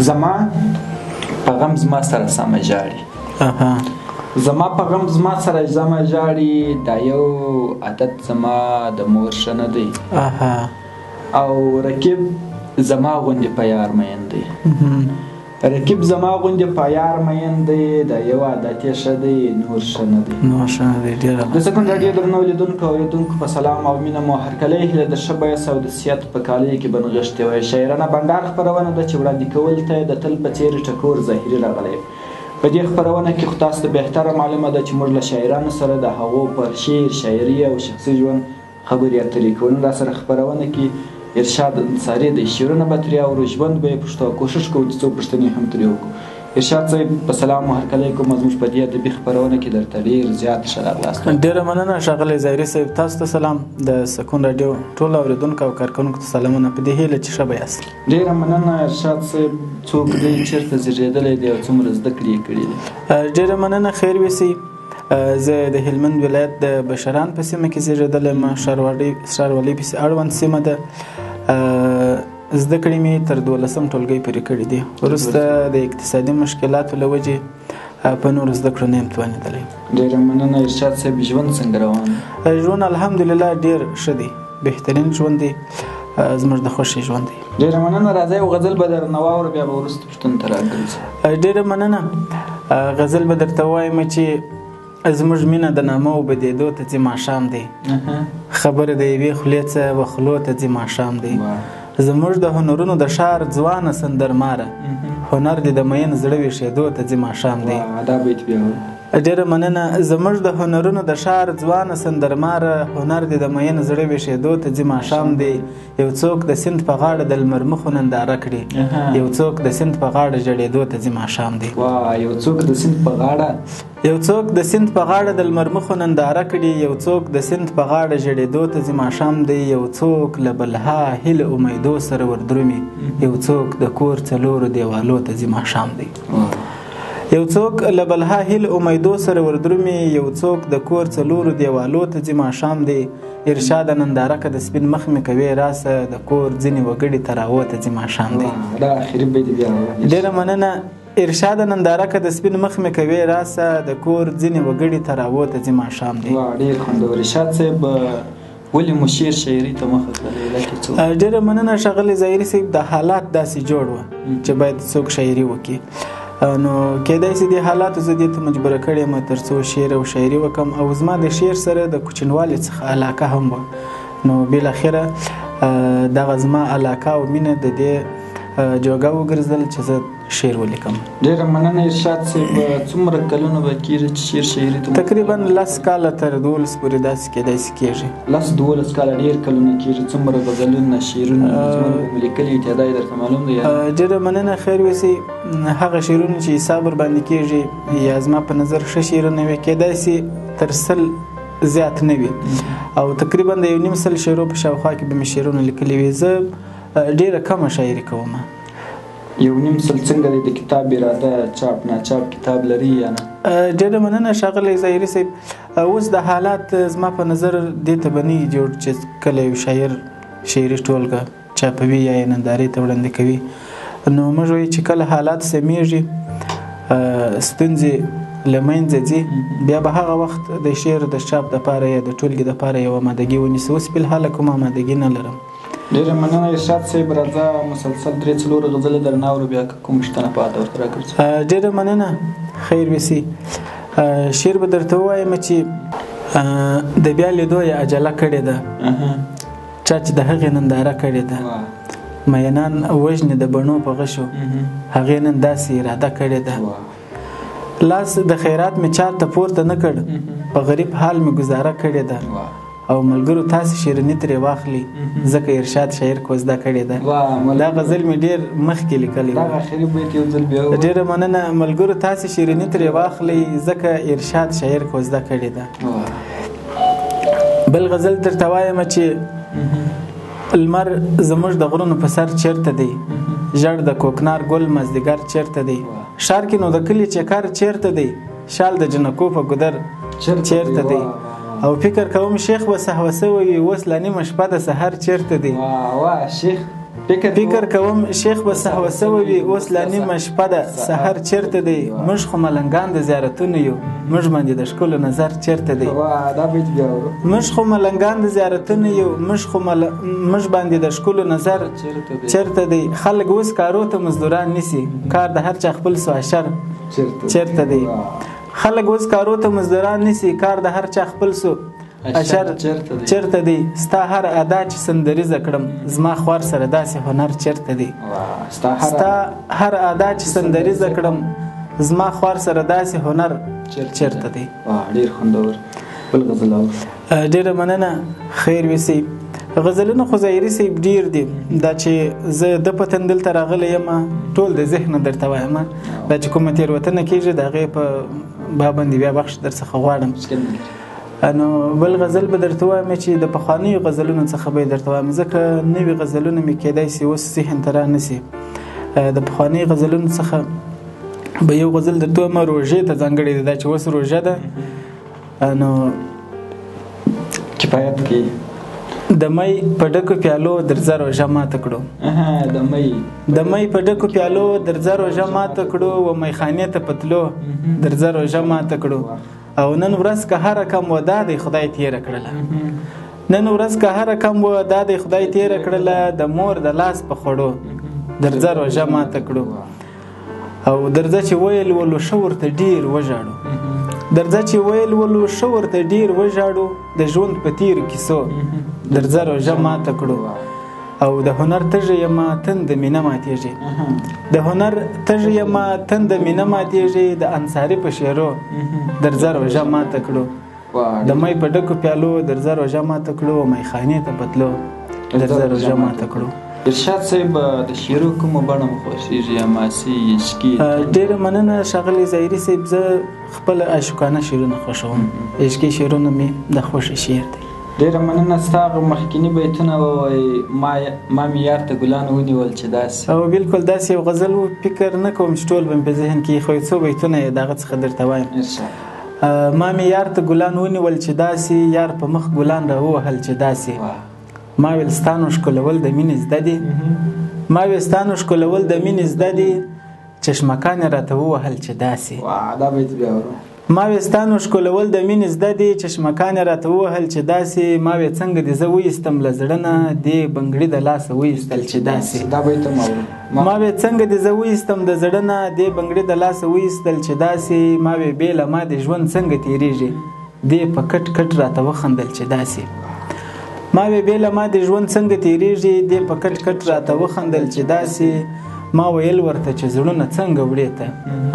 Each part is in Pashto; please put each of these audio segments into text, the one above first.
زما په غم زما سره سمه ژاړي. زما په غم زما سره سمه ژاړي، دا یو عادت زما د مور ښه نه دی. او رقیب زما غوندې په یار مین دی، رقیب زما غوندې په یار مین دی، دا یو عادت یې ښه دی نور ښه نه دی. نور ښه نه دی. ډېره د سکون راډیو درنو لیدونکو او اورېدونکو په سلام او مینه مو هرکلی. هیله د ښه بیس او د صحت په کالیو کې به نغښتې وای. شاعرانه بنډار خپرونه ده چې وړاندې کول ته یې د تل په څېر ټکور ظاهري راغلی. په دې خپرونه کې خو تاسو ته بهتره معلومه ده چې موږ له شاعرانو سره د هغو پر شعر، شاعري او شخصي ژوند خبرې اترې کوو. نن راسره خپرونه کې ارشاد انصاري دی. شعرونه به ترې اورو، ژوند به یې پوښتو او کوښښ کوو چې څو پوښتنې هم ترې وکړو. ارشاد صاحب په سلام او هرکلی کوم. زموږ په دې ادبي خپرونه کې درته ډېر زیات ښه راغلاست. ډېره مننه ښاغلی ظاهري صاحب، تاسو ته سلام، د سکون راډیو ټولو اورېدونکو او کارکوونکو ته سلامونه، په دې هیله چې ښه به یاست. ډېره مننه ارشاد صاحب. څوک دی، چېرته زېږېدلی دی او څومره زده کړې یې کړې دي؟ ډېره مننه، خیر ویسئ. زه د هلمند ولایت د بشران په سیمه کې زېږېدلی یم، ښاروالۍ پسې اړوند سیمه ده. زده کړې مې تر 12 ټولګۍ پورې کړې دي. وروسته د اقتصادي مشکلاتو له وجې په نورو زده کړو نه یم توانېدلی. ډېره مننه ارشاد صاحب. ژوند څنګه روان دی؟ ژوند الحمدلله ډېر ښه دی، بهترین ژوند دی، زموږ د خوښې ژوند دی. ډېره مننه. راځئ یو غزل به درنه واورو، بیا به وروسته پوښتنو ته راګرځو. ډېره مننه. غزل به درته وایم چې زموږ مینه د نامه وبدېدو ته ځي ماښام دی، خبرې د یوې خولې څه وخلو ته ځي ماښام دی. زموږ د هنرونو د ښار ځوانه سندرماره، هنر دې د میین زړه ویښېدو ته ځي ماښام دی. دا بیت بیا. ډېره مننه. زموږ د هنرونو د ښار ځوانه سندرماره، هنر دې د میین زړه ویښېدو ته ځي ماښام دی. یو څوک د سیند په غاړه د لمرمخو ننداره کړي، یو څوک د سیند په غاړه ژړېدو ته ځي ماښام دی. یو څوک د سیند په غاړه، یو څوک د سیند په غاړه د لمرمخو ننداره کړي، یو څوک د سیند په غاړه ژړېدو ته ځي ماښام دی. یو څوک له بلها هیله امیدو سره وردرومي، یو څوک د کور څلورو دیوالو ته ځي ماښام دی. یو څوک له بلها هیله امیدو سره وردرومي، یو څوک د کور څلورو دیوالو ته ځي ماښام دی. ارشاده ننداره که د سپین مخ مې کوې راسه، د کور ځینې وګړي تراوو ته ځي ماښام دی. دا اخري بیت بیا. ډېره مننه. ارشاده ننداره که د سپین مخ مې کوې راسه، د کور ځینې وګړي تراوو ته ځي ماښام دی. ډېر خوندور. ارشاد صاحب ولې مو شعر شاعري ته مخه کړه؟ علت یې څه و؟ ډېره مننه ښاغلی ظاهري صاحب. د حالات داسې جوړ وه چې باید څوک شاعري وکړي، نو کېدای شي دې حالاتو زه دې ته مجبوره کړی یم تر څو شعر او شاعري وکړم. او زما د شعر سره د کوچنیوالي څخه علاقه هم وه، نو بالاخره دغه زما علاقه او مینه د دې جوګه وګرځېدل چې زه شعر ولیکم. ډېره مننه ارشاد صاحب. څومره کلونه به کېږي چې شعر شاعري ته؟ تقریبا 10 کاله تر 12 پورې داسې کېدای شي کېږي. 10 12 کاله ډېر کلونه کېږي. څومره غزلونه، شعرونه، نظمونه به مو لیکلي، تعداد یې درته معلوم دی؟ ډېره مننه، خیر ویسئ. هغه شعرونه چې حساب ورباندې کېږي یا زما په نظر ښه شعرونه وي، کېدای شي تر 100 زیات نه وي، او تقریبا د 1.5 شعرو په شاوخوا کې به مې شعرونه لیکلي وي. زه ډېره کمه شاعري کوم. 1.5 څنګه دی د کتاب اراده، چاپ ناچاپ کتاب لري یا نه؟ ډېره مننه ښاغلی ظاهري صاحب. اوس د حالات زما په نظر دې ته به نه وي جوړ چې کله یو شاعر شعري ټولګه چاپوي یا یې نندارې ته وړاندې کوي. نو موږ وایو چې کله حالات سمېږي، ستونزې له منځه ځي، بیا به هغه وخت د شعر د چاپ دپاره یا د ټولګې دپاره یوه آمادګي ونیسي. اوس فلحاله کومه آمادګي نه لرم. ډېره مننه ارشاد صاحب. راځه مسلسل 3-4 غزلې درنه اورو، بیا که کوم پوښتنه پاته ورته راګرځو. ډېره مننه، خیر ویسي. شعر به درته ووایم چې د بیا لیدو یې عجله کړې ده، چا چې د هغې ننداره کړې ده، میینان وژني د بڼو په غشو، هغې نن داسې اراده کړې ده. لاس د خیرات مې چاته پورته نه کړ، په غریب حال مې ګزاره کړې ده. او ملګرو تاسې شیریني ترې واخلي، ځکه ارشاد شاعر کوزده کړې ده. دا غزل مې ډېر مخکې لیکلی و. ډېره مننه. ملګرو تاسې شیریني ترې واخلي، ځکه ارشاد شاعر کوزده کړې ده. بل غزل درته وایم چې لمر زموږ د غرونو په سر چېرته دی، ژړ د کوکنار ګل مازدیګر چېرته دی، ښار کې نو د کلي چکر چېرته دی، شال د جنکو په ګودر چېرته دی، او فکر کوم شیخ به سهوه سوی وي، اوس لا نیمه شپه د سهار چېرته دی. شیخ فکر کوم شیخ به سهوه سوی وي، اوس لا نیمه شپه ده سحر چېرته دی، موږ خو ملنګان د زیارتونو یو، موږ باندې د ښکلو نظر چېرته دی. موږ خو ملنګان د زیارتونو یو، موږ باندې د ښکلو نظر چېرته دی. خلک اوس کارو ته مزدوران نیسي، کار د هر چا خپل سو اشر چېرته دی. خلک اوس کارو ته مزدوران نیسي، کار د هر چا خپل سو اشر چېرته دی. ستا هر ادا چې سندریزه کړم، زما خوار سره داسې هنر چېرته دی. ستا هر ادا چې سندریزه کړم، زما خوار سره داسې هنر چېرته دی. ډېر خوندور بل غزل. ډېره مننه، خیر ویسئ. غزلونه خو ظاهري صاحب ډېر دي، دا چې زه د پتن دلته راغلی یم ټول د ذهنه درته وایم، دا چې کومه تېروتنه کېږي د هغې په باب باندې بیا بخش در څخه غواړم. نو بل غزل به درته وایم چې د پخوانیو غزلونو څخه به یې درته وایم، ځکه نوي غزلونه مې کېدای سي اوس ذهن ته را نه سي. د پخوانیو غزلونو څخه به یو غزل درته وایم، روژې ته ځانګړی دی، دا چې اوس روژه ده نو کفایت کوي. د مۍ په ډکو پیالو درځه روژه ماته کړو، د مۍ په ډکو پیالو درځه روژه ماته کړو، و میخانې ته په تلو درځه روژه ماته کړو. او نن ورځ که هر رقم و دا دی خدای تېره کړله، نن ورځ که هر رقم و دا دی خدای تېره کړله، د مور د لاس په خوړو درځه روژه ماته کړو. او درځه چې ویل ولو ښه ورته ډېر وژاړو، درځه چې ویل ولو ښه ورته ډېر وژاړو، د ژوند په تېرو کیسو درځه روژه ماته کړو. او د هنر تږی یمه تنده مې نه ماتېږي، د هنر تږی یمه تنده مې نه ماتېږي، د انصاري په شعرو درځه روژه ماته کړو. د مۍ په ډکو پیالو درځه روژه ماته کړو، میخانې ته په تلو درځه روژه ماته کړو. ارشاد صاحب، د شعرو کومه بڼه مو خوښېږي، حماسي، عشقي؟ ډېره مننه ښاغلی ظاهري صاحب، زه خپل عاشقانه شعرونه خوښوم، عشقي شعرونه مې د خوښې شعر دی. ډېره مننه. ستا هغه مخکیني بیتونه ووایي، ما مې یار ته ګلان ونیول چې داسې. او بالکل داسې یو غزل و، فکر نه کوم چې ټول به مې په ذهن کې، خو یو څو بیتونه یې د هغه څخه درته وایم. ما مې یار ته ګلان ونیول چې داسې، یار په مخ ګلان راووهل چې داسې. ما ویل ستا نو ښکلول د مینې زده دي، ما ویل ستا نو ښکلول د مینې زده دي، چشمکان یې راته ووهل چې داسې. دا بیت بیا اورو. ما وې ستا نو ښکلول د مینې زده دي، چشمکان یې راته ووهل چې داسې. ما وې څنګه دې زه وایستم له زړه نه، دې بنګړي د لاسه وایستل چې داسې. دا بیت هم اورو. ما وې څنګه دې زه وایستم د زړه نه، دې بنګړي د لاسه وایستل چې داسې. ما وې بې له ما دې ژوند څنګه تېرېږي، دې په کټ کټ راته وخندل چې داسې. ما وې بې له ما دې ژوند څنګه تېرېږي، دې په کټ کټ راته وخندل چې داسې. ما ویل ورته چې زړونه څنګه وړې ته،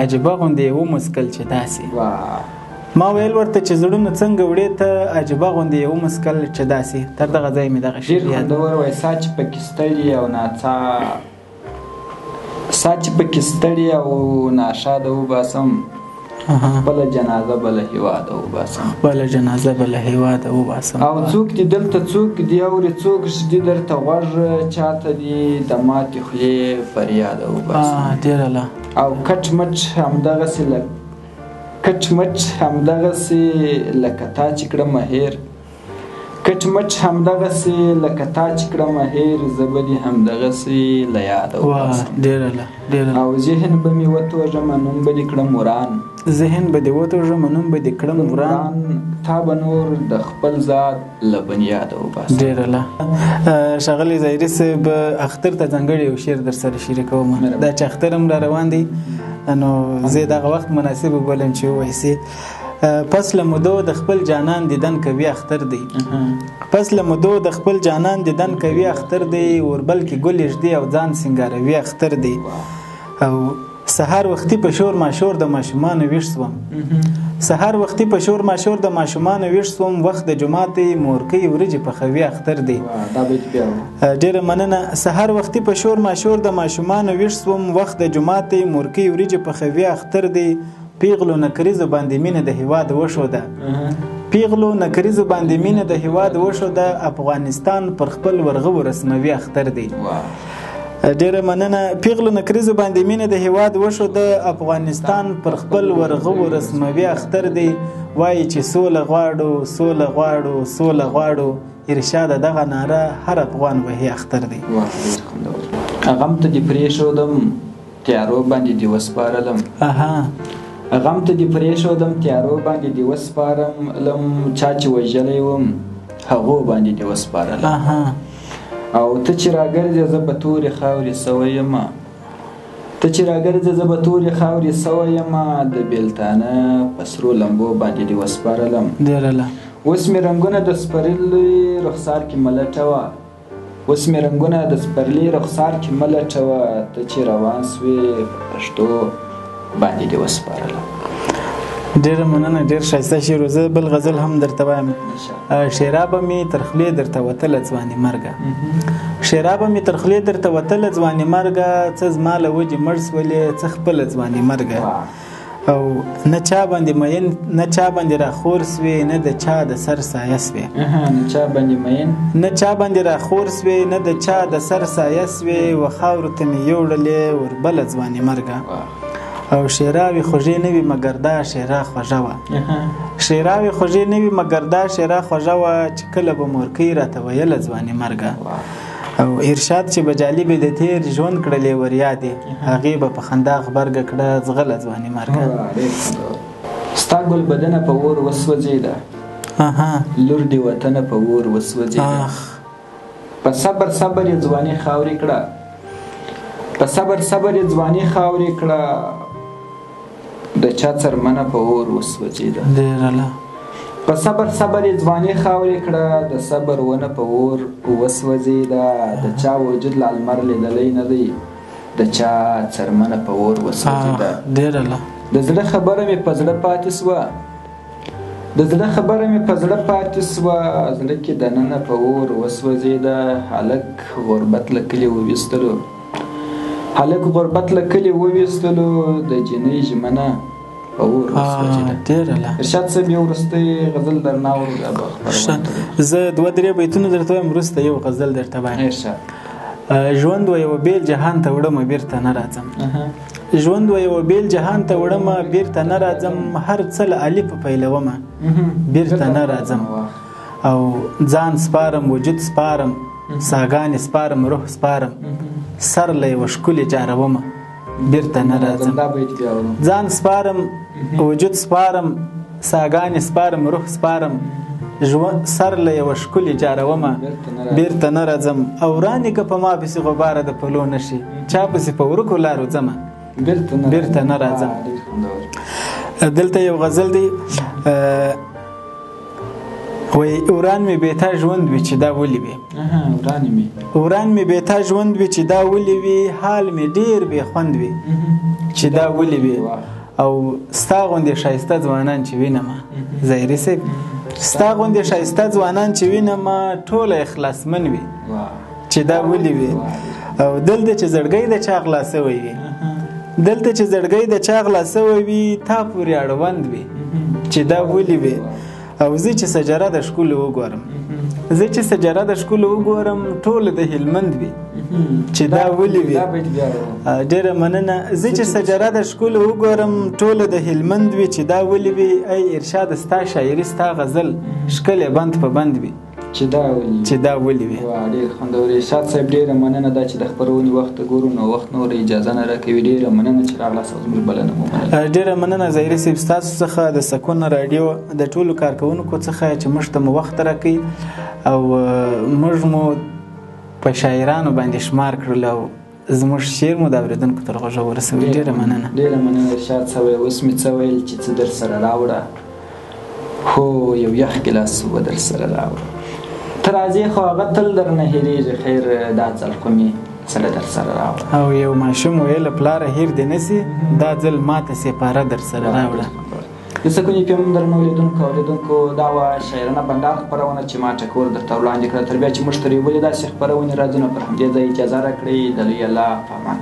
عجیبه غوندې یې وموسکل چې داسې. ما ویل ورته چې زړونه څنګه وړې ته، عجیبه غوندې یې وموسکل چې داسې. تر دغه ځای مې دغه شعر ډېر خوندور وای. سا چې پکې ستړي او ناڅا، سا چې پکې ستړي او ناښاده وباسم، خپله جنازه به له هېواده وباسم، خپله جنازه به له هېواده وباسم. او څوک دې دلته څوک دې اوري، څوک ږدي درته غوږ، چاته دې د ماتې خولې فریاده وباسم. ډېر الله. او کټ مټ همدغسې کټ مټ همدغسې لکه تا چې کړمه هېر، کټ مټ همدغسې لکه تا چې کړمه هېر، زه به دې همدغسې له یاده وباسم. ډېر الله، ډېر الله. او ذهن به مې وتوږمه، نوم به دې کړم وران، ذهن به دې وتوږمه، نوم به دې کړم وران، تا به نور د خپل ذات له بنیاده وباسم. ډېر الله. ښاغلی ظاهري صاحب، اختر ته ځانګړی یو شعر در سره شریکوم. دا چې اختر هم را روان دی، نو زه دغه وخت مناسب وبولم چې ووایسي. پس له مودو د خپل جانان دیدن کوي اختر دی، پس له مودو د خپل جانان دیدن کوي اختر دی، اوربل کې ګل ږدي او ځان سینګاروي اختر دی. او سهار وختي په شور ماشور د ماشومانو ویښ سوم، سهار وختي په شور ماشور د ماشومانو ویښ سوم، وخت د جومات دی، مورکۍ وریجې پخوي اختر دی. ډېره مننه. سهار وختي په شور ماشور د ماشومانو ویښ سوم، وخت د جومات دی، مورکۍ وریجې پخوي اختر دی. پیغلو نکریزو باندې مینه د هیواد وښوده، پیغلو نکریزو باندې مینه د هیواد وښوده، افغانستان پر خپل ورغه ورسموي اختر دی. ډېره مننه. پیغلو نکریزو باندې مینه د هیواد وښوده، افغانستان پر خپل ورغه ورسموي اختر دی. وایي چې سوله غواړو، سوله غواړو، سوله غواړو، ارشاده دغه ناره هر افغان وهي اختر دی. واه ډېر خوندور. غم ته دې پرېښودم تیارو باندې دې وسپارلم. غم ته دې پرېښودم تیارو باندې دې وسپارلم، چا چې وژلی وم هغو باندې دې وسپارلم. او ته چې راګرځې زه به تورې خاورې سوی یم، ته چې راګرځې زه به تورې خاورې سوی یم، د بېلتانه په سرو لمبو باندې دې وسپارلم. اوس مې رنګونه د سپرلي رخسار کې مه لټوه، اوس مې رنګونه د سپرلي رخسار کې مه لټوه، ته چې روان سوې په پښتو باندې دې وسپارلم. ډېره مننه، ډېر ښایسته شعر و. زه بل غزل هم درته وایم. ښېرا به مې تر خولې درته وتله ځواني مرګه، ښېرا به مې تر خولې درته وتله ځواني مرګه، څه زما له وجې مړ سولې څه خپله ځواني مرګه. او نه چا باندې مین، نه چا باندې راخور سوې، نه د چا د سر سایه سوې. نه چا باندې مین، نه چا باندې راخور سوې، نه د چا د سر سایه سوې، و خاورو ته مې یوړلې وربله ځواني مرګه. او ښېراوې خوږې نه وي مګر دا ښېرا خوږه وه، ښېراوې خوږې نه وي مګر دا ښېرا خوږه وه، چې کله به مورکۍ راته ویله ځواني مرګه. او ارشاد چې به جالبې د تېر ژوند کړلې وریادې، هغې به په خندا غبرګه کړه ځغله ځواني مرګه. ستا ګل بدنه په اور وسوځېده، لور دې وطنه په اور وسوځېده، په صبر صبر یې ځواني خاورې کړه، په صبر صبر یې ځواني خاورې کړه، د چا څرمنه په اور وسوځېده. په صبر صبر یې ځواني خاورې کړه، د صبر ونه په اور وسوځېده، د چا وجود لا لمر لیدلی نه دی، د چا څرمنه په اور وسوځېده. د زړه خبره مې په زړه پاتې سوه، د زړه خبره مې په زړه پاتې سوه، زړه کې دننه په اور وسوځېده. هلک غربت له کلي وویستلو، هلک غربت له کلي وویستلو، د جینۍ ژمنه په اور وسوځېده. ارشاد صاحب یو وروستی غزل درنه اورو، دا به خپرونه. زه دوه درې بیتونه درته وایم، وروسته یو غزل درته وایم. ژوند و یوه بېل جهان ته وړمه بیرته نه راځم، ژوند و یوه بېل جهان ته وړمه بیرته نه راځم، هر څه له الفه پیلومه بیرته نه راځم. او ځان سپارم، وجود سپارم، ساګانې سپارم، روح سپارم، سر له یوه ښکلي جارومه بیرته نه راځم. ځان سپارم، وجود سپارم، ساګانې سپارم، روح سپارم، سر له یوه ښکلي جارومه بیرته نه راځم. او ورانې که په ما پسې غباره د پلو نه شي، چا پسې په ورکو لارو ځمه بیرته نه راځم. دلته یو غزل دی، وایي وران مې بې تا ژوند وي چې دا ولې وي، وران مې بې تا ژوند وي چې دا ولې وي، حال مې ډېر بې خوند وي چې دا ولې وي. او ستا غوندې ښایسته ځوانان چې وینمه ظاهري صاحب، ستا غوندې ښایسته ځوانان چې وینمه ټوله اخلاصمن وي چې دا ولې وي. او دلته چې زړګی د چا غلا سوی وي، دلته چې زړګی د چا غلا سوی وي، تا پورې اړوند وي چې دا ولې وي. او زه چې سجره د ښکلو وګورم، زه چې سجره د ښکلو وګورم، ټوله د هلمند وي چې دا ولې وي. ډېره مننه. زه چې سجره د ښکلو وګورم، ټوله د هلمند وي چې دا ولې وي. ای ارشاد ستا شاعري ستا غزل ښکلی بند په بند وي چې دا ولې وي. ډېر خوندور. ارشاد صاحب ډېره مننه، دا چې د خپرونې وخت ته ګورو نو وخت نور اجازه نه راکوي. ډېره مننه چې راغلاست او زموږ بلنه مو ومنله. ډېره مننه ظاهري صاحب، ستاسو څخه، د سکون راډیو د ټولو کارکوونکو څخه چې موږ ته مو وخت راکوي او موږ مو په شاعرانو باندې شمار کړل او زموږ شعر مو د اورېدونکو تر غوږه ورسوي. ډېره مننه. ډېره مننه ارشاد صاحب. اوس مې څه ویل چې څه در سره راوړه، خو یو یخ ګیلاس اوبه در سره راوړه. ته راځې خو هغه تل درنه هېرېږي، خیر دا ځل خو مې سره در سره راوړه. او یو ماشوم ویل پلاره هېر دې نه سي، دا ځل ماته سېپاره در سره راوړه. د سکون اف ام درنو لیدونکو اورېدونکو، دا وه شاعرانه بنډار خپرونه چې ما ټکور درته وړاندې کړه. تر بیا چې موږ تر یو بلې داسې خپرونې راځو، نو پر همدې ځای اجازه راکړئ. د لوی الله په امان.